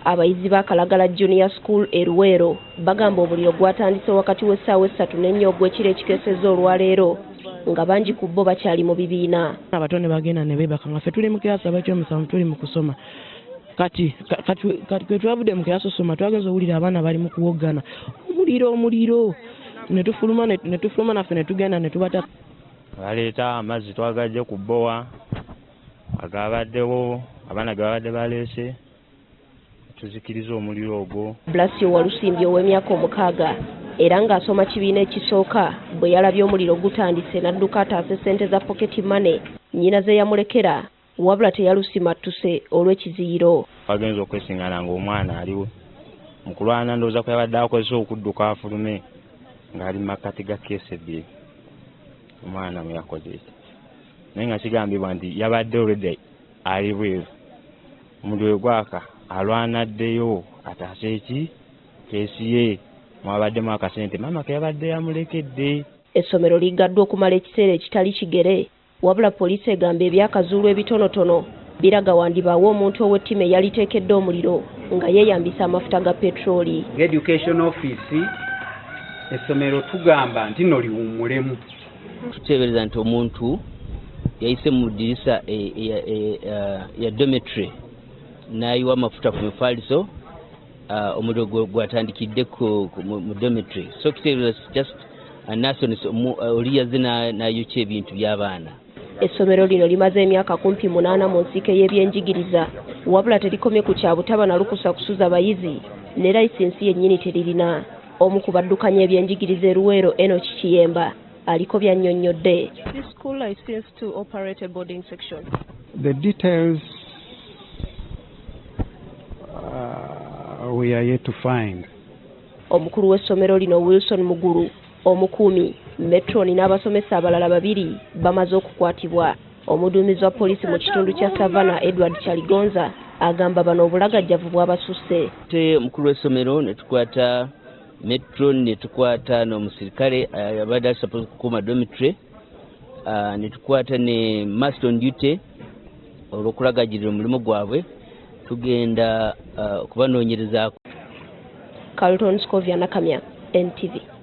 Abayizi ba Kalagala Junior School e Luweero bagamba omuliro gwatandise wakati w'essaawa 3 n'ennya ogw'ekiro ekikeesezza olwaleero nga bangi ku bo bakyali mu bibiina. Abato ne bagenda ne beebaka nga ffe tuli mu kirasi ab'ekyomusanvu tuli mu kusoma. Kati kati kwe twavudde mu kirasi osoma twagenze owulira abaana bali mu kuwoggana omuliro omuliro ne tufuluma ne tufuluma naffe ne tugenda ne tubata. Baleeta amazzi twagajje ku bbowa agabaddewo abaana ge babadde baleese tuzikiriza omuliro ogwo. Blasio Walusimbi ow'emyaka 6 era ng'asoma kibiina ekisooka bwe yalabye omuliro gutandise n'adduka ataase ssente za pocket money nnyina ze yamulekera wabula teyalusimattuse olw'ekiziyiro. Bagenze okwesingana ng'omwana aliwo mu kulwana ndowooza kwe yabadde akozesa okudduka afulume ng'ali mu makkati ga keesi omwana mwe yakoze eki naye nga kigambibwa nti yabadde already ali bweru omuliro gwaka alwanaddeyo ataase eki keesi ye mwabaddemu akasente maama ke yabadde yamulekedde. Essomero liggaddwa okumala ekiseera ekitali kigere wabula poliisi egamba ebyakazuulwa ebitonotono biraga wandibaawo omuntu ow'ettima eyaliteekedde omuliro nga yeeyambisa amafuta ga petroli. Education office essomero tugamba nti nno liwummulemu. Tuteebereza nti omuntu yayise mu ddirisa ya dormitory n'ayiwa amafuta ku mifaliso omuliro gwatandikidde mu dormitory. So kiteebereza just an arsonist oli yazze n'ayokya ebintu by'abaana. Essomero lino limaze emyaka kumpi 8 mu nsiike y'ebyenjigiriza wabula terikomye ku kya butaba na lukusa kusuza bayizi ne layisinsi yennyini teririna. Omu ku baddukanya ebyenjigiriza e Luweero Enoch Kiyemba aliko byannyonnyodde. This school licensed to operate a boarding section. The details we are yet to find. Omukulu w'essomero lino Wilson Mugulu, omukuumi Metron n'abasomesa abalala 2 bamaze okukwatibwa. Omuduumizi wa poliisi mu kitundu kya Savannah Edward Kyaligonza agamba bano obulagajjavu bwabasusse. Te omukulu w'essomero ne tukwata Metron ne tukwata n'omusirikale abadde ali supposed kukuuma dormitory, ne tukwata ne master on duty olw'okulagajjirira omulimu gwabwe tugenda okubanoonyerezaako. Carlton Scovia Nakamya, NTV.